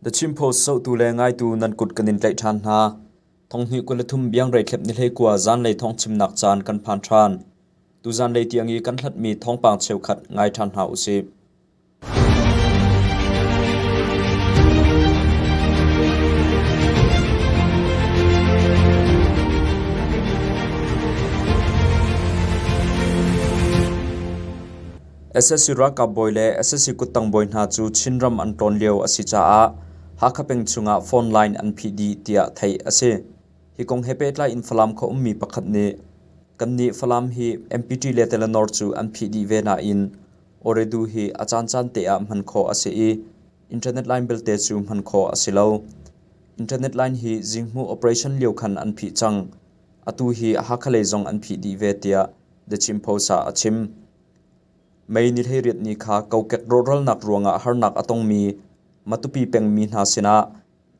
The Chin Post zohtu le ngaitu nan kut kan in tlaih ṭhan hna. Thonghnih 23 biangrei thlep ni hleikua zanlei thawngchimnak caan kan phan ṭhan. Tuzanlei tiang i kan hlatmi thawngpang cheukhat ngai ṭhan hna usih. Sac ralkap bawi le sac kuttang bawi hna cu Chinram an tlawn lio a si caah Hakha peng chungah phone line an phih dih tiah theih a si. Hi kong he pehtlai in Falam khua ummi pakhat nih, Kannih Falam hi MPT le Telenor cu an phih dih ve nain Ooredoo hi a caancaan te ah hman khawh a si i internet line belte cu hman khawh a si lo. Internet line hi zinghmuh operation lio khan an phih cang. Atu hi Hakha lei zong an phih dih ve tiah The Chin Post ah a chim. May ni 18 ni kha kokek rawhralnak ruangah harnak a tongmi Matupi pengmi hna sinah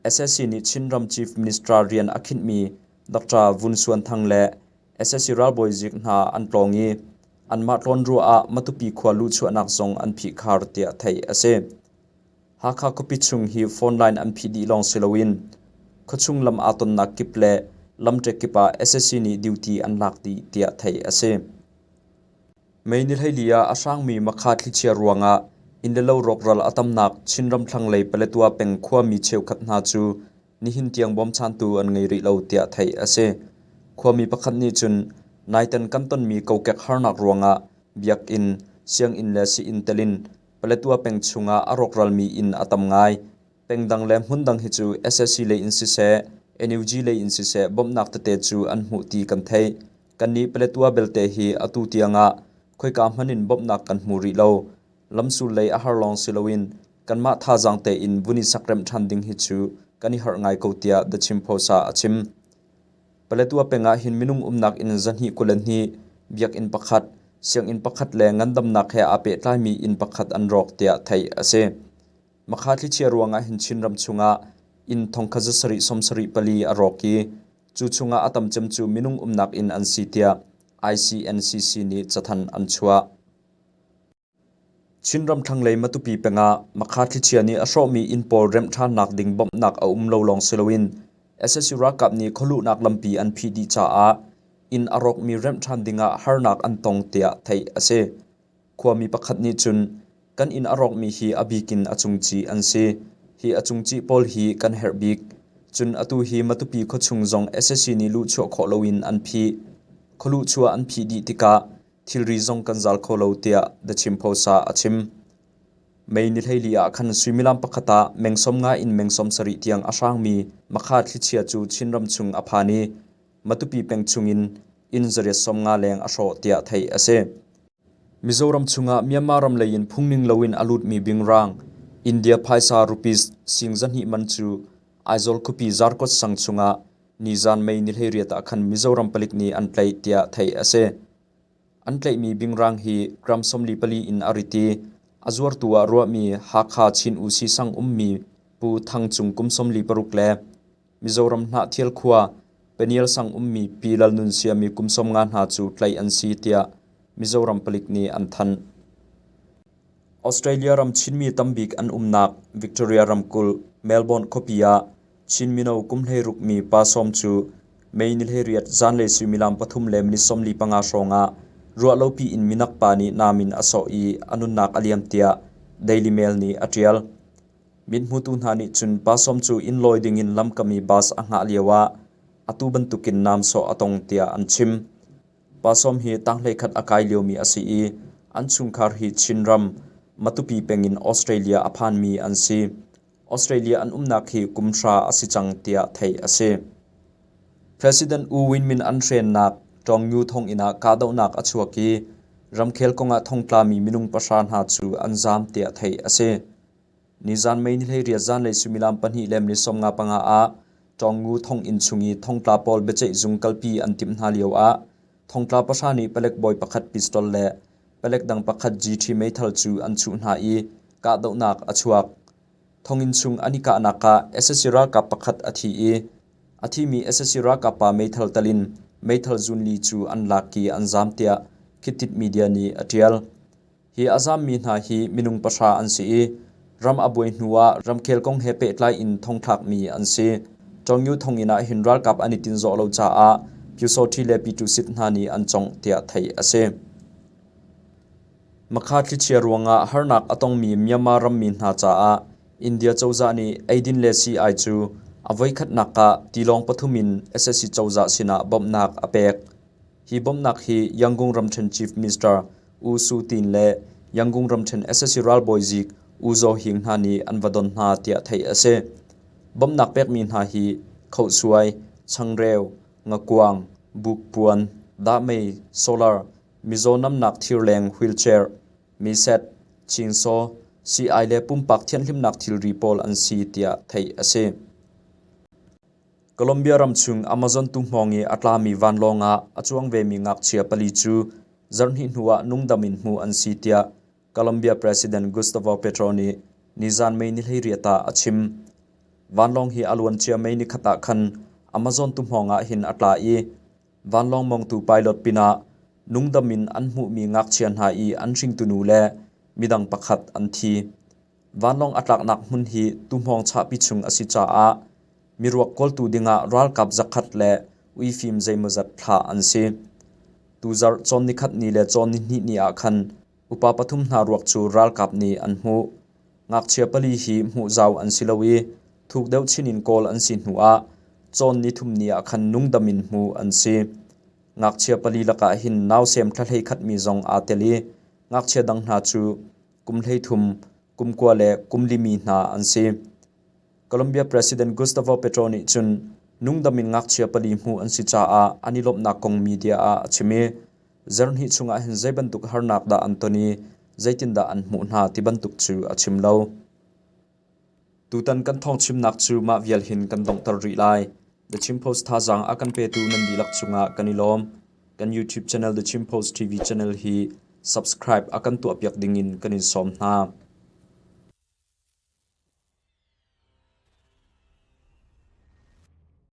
sac nih Chinram Chief Minister rian a khinhmi Dr. Vun Suan Thang le sac ralbawi zik hna an tlawng i anmah tlawn ruah ah Matupi khua luhchuahnak zong an phihkhar tiah theih a si. Hakha khuapi chung hi phone line an phih dih lawng si loin khuachung lam aa tonnak kip le lamṭek kip ah sac nih duty an lak dih tiah theih a si. May ni 14 ah a hrangmi Makha thlichia ruangah inn le lo rawkral a tamnak Chinram thlanglei Paletwa peng khuami cheukhat hna cu nihin tiang bawmchantu an ngei rih lo tiah theih a si. Khuami pakhat nih cun naitan kan tonmi kokek harnak ruangah biakinn, sianginn le sii-inn telin Paletwa peng chungah a rawkralmi inn a tam ngai. Pengdang le hmundang hi cu sac lei in siseh, NUG lei in siseh bawmhnak tete cu an hmuh ti kan theih. Kannih Paletwa belte hi atu tiangah khoika hmanh in bawmhnak kan hmu rih lo. Lamsul lei a har lawng si loin kanmah thazaang tein vun i sakremh ṭhan ding hi cu kan i harh ngai ko tiah The Chin Post ah a chim. Paletwa peng ah hin minung umnak inn 222, biakinn pakhat, sianginn pakhat le ngandamnak he aa pehtlaimi inn pakhat an rawk tiah theih a si. Makha thlichia ruangah hin Chinram chungah inn 1774 a rawk i cu chungah a tam cem cu minung umnak inn an si tiah ICNCC nih cathanh an chuah. Chinram thlanglei Matupi peng ah Makha thlichia nih a hrawhmi inn pawl remh ṭhannak ding bawmhnak a um lo lawng si loin sac ralkap nih khualuhnak lampi an phih dih caah inn a rawkmi remh ṭhan ding ah harnak an tong tiah theih a si. Khuami pakhat nih cun kan inn a rawkmi hi a bik in a cungcih an si. Hi a cungcih pawl hi kan herh bik. Cun atu hi Matupi khuachung zong sac nih luhchuah khawh loin an phih. Khualuhchuah an phih dih tikah thilri zong kan zal kho lo tiah The Chin Post ah a chim. May ni 14 ah khan suimilam pakhat ah meng 50 in meng 70 tiang a hrangmi Makha thlichia cu Chinram chung a phan i Matupi peng chungin inn 150 leng a hrawh tiah theih a si. Mizoram chungah Myanmar ram lei in phungning loin a lutmi bingrang India phaisa rupees sing 200 man cu Aizawl khuapi Zarkawt sang chungah Nizan May ni 18 ah khan Mizoram palik nih an tlaih tiah theih a si. An tlaihmi bingrang hi gram 44 in a rit i a zuartu ah ruahmi Hakha Chin Usi sang ummi Pu Thang Cung kum 46 le Mizoram Hnahthial khua Peniel sang ummi Pi Lal Nun Siami kum 50 hna cu tlaih an si tiah Mizoram palik nih an thanh. Australia ram Chinmi tambik an umnak Victoria ramkulh Melbourne khuapi ah Chin mino kum 16 mi pa sawm cu May ni 18 zanlei suimilam pathum le minute 45 hrawngah ruahlopi in minak pa nih nam in a sawh i a nunnak a liam tiah Daily Mail nih a ṭial. Mithmutu hna nih cun pa sawm cu inn lawi dingin lamkam i bus a hngah lioah atu bantukin nam sawh a tong tiah an chim. Pa sawm hi tanghleikhat a kai liomi a si i an chungkhar hi Chinram, Matupi peng in Australia a phanmi an si. Australia an umnak hi kum hra a si cang tiah theih a si. President U Win Myint an hrennak Tawngnu thonginn ah kahdohnak a chuak i ramkhel kongah thongtlami minung pahra hna cu an zaam tiah theih a si. Nizan May ni 18 zanlei suimilam pahnih le minute 55 ah Tawngu thonginn chung i thongtla pawl biaceihzung kalpi an timh hna lioah thongtla pahra nih palek bawi pakhat pistol le palek dang pakhat GT meithal cu an chuh hna i kahdohnak a chuak. Thonginn chung an i kahnak ah sac ralkap pakhat a thi i a thimi sac ralkap pa meithal tal in meithal zunli cu an lak i an zaam tiah Khit Thit Media nih a ṭial. Hi a zaammi hna hi minung pahra an si i Ram a buai hnu ah ramkhel kong he pehtlai in thongthlakmi an si. Tawngyu thonginn ah hin ralkap an i tinzawh lo caah Pyusawṭhi le Pyitusit hna nih an congh tiah theih a si. Makha thlichia ruangah harnak a tongmi Myanmar rammi hna caah India cozah nih eidin le sii-ai cu a voikhatnak ah tilawng pathum in sac cozah sinah bawmhnak a pek. Hi bawmhnak hi Yangon ramṭhen Chief Minister U Su Tin le Yangon ramṭhen sac ralbawi zik U Zaw Hing hna nih an va don hna tiah theih a si. Bawmhnak pekmi hna hi khohsuai, changreu, ngakuang, bukpuan, dahmei, solar, mizaw namnak thirleng wheelchair, meset, chingsaw, sii-ai le pumpak thianhhlimnak thilri pawl an si tiah theih a si. Colombia ram chung Amazon tuhmawng i a tlami vanlawng ah a cuang vemi ngakchia pali cu zarhhnih hnuah nungdam in hmuh an si tiah Colombia President Gustavo Petro nih nizan May ni 18 ah a chim. Vanlawng hi a luancia May nikhat ah khan Amazon tuhmawng ah hin a tla i vanlawng mongtu pilot pinah nungdam in an hmuhmi ngakchia hna i an hringtu nu le midang pakhat an thi. Vanlawng a tlaknak hmun hi tuhmawng chahpi chung a si caah miruak kawltu dingah ralkap zakhat le uifim zeimawzat thlah an si. Tuzarh cawn nikhat ni le cawn nihnih ni ah khan upa pathum hna ruak cu ralkap nih an hmuh. Ngakchia pali hi hmuh zau an si lo i thuk deuh chin in kawl an si hnuah cawn nithum ni ah khan nungdam in hmuh an si. Ngakchia pali lakah hin nausem thla 11 mi zong aa tel i ngakchia dang hna cu kum 13, kum 9 le kum 4 mi hna an si. Colombia President Gustavo Petro nih cun nungdam in ngakchia pali hmuh an si caah an i lawmhnak kong media ah a chim i zarhhnih chungah hin zei bantuk harnak dah an ton i zeitindah an hmuh hna ti bantuk cu a chim lo. Tutan kan thawngchimnak cu mah vial hin kan donghter rih lai. The Chin Post thazaang a kan petu nan dihlak cungah kan i lawm. Kan YouTube channel The Chin Post TV channel hi subscribe a kan tuahpiak dingin kan in sawm hna.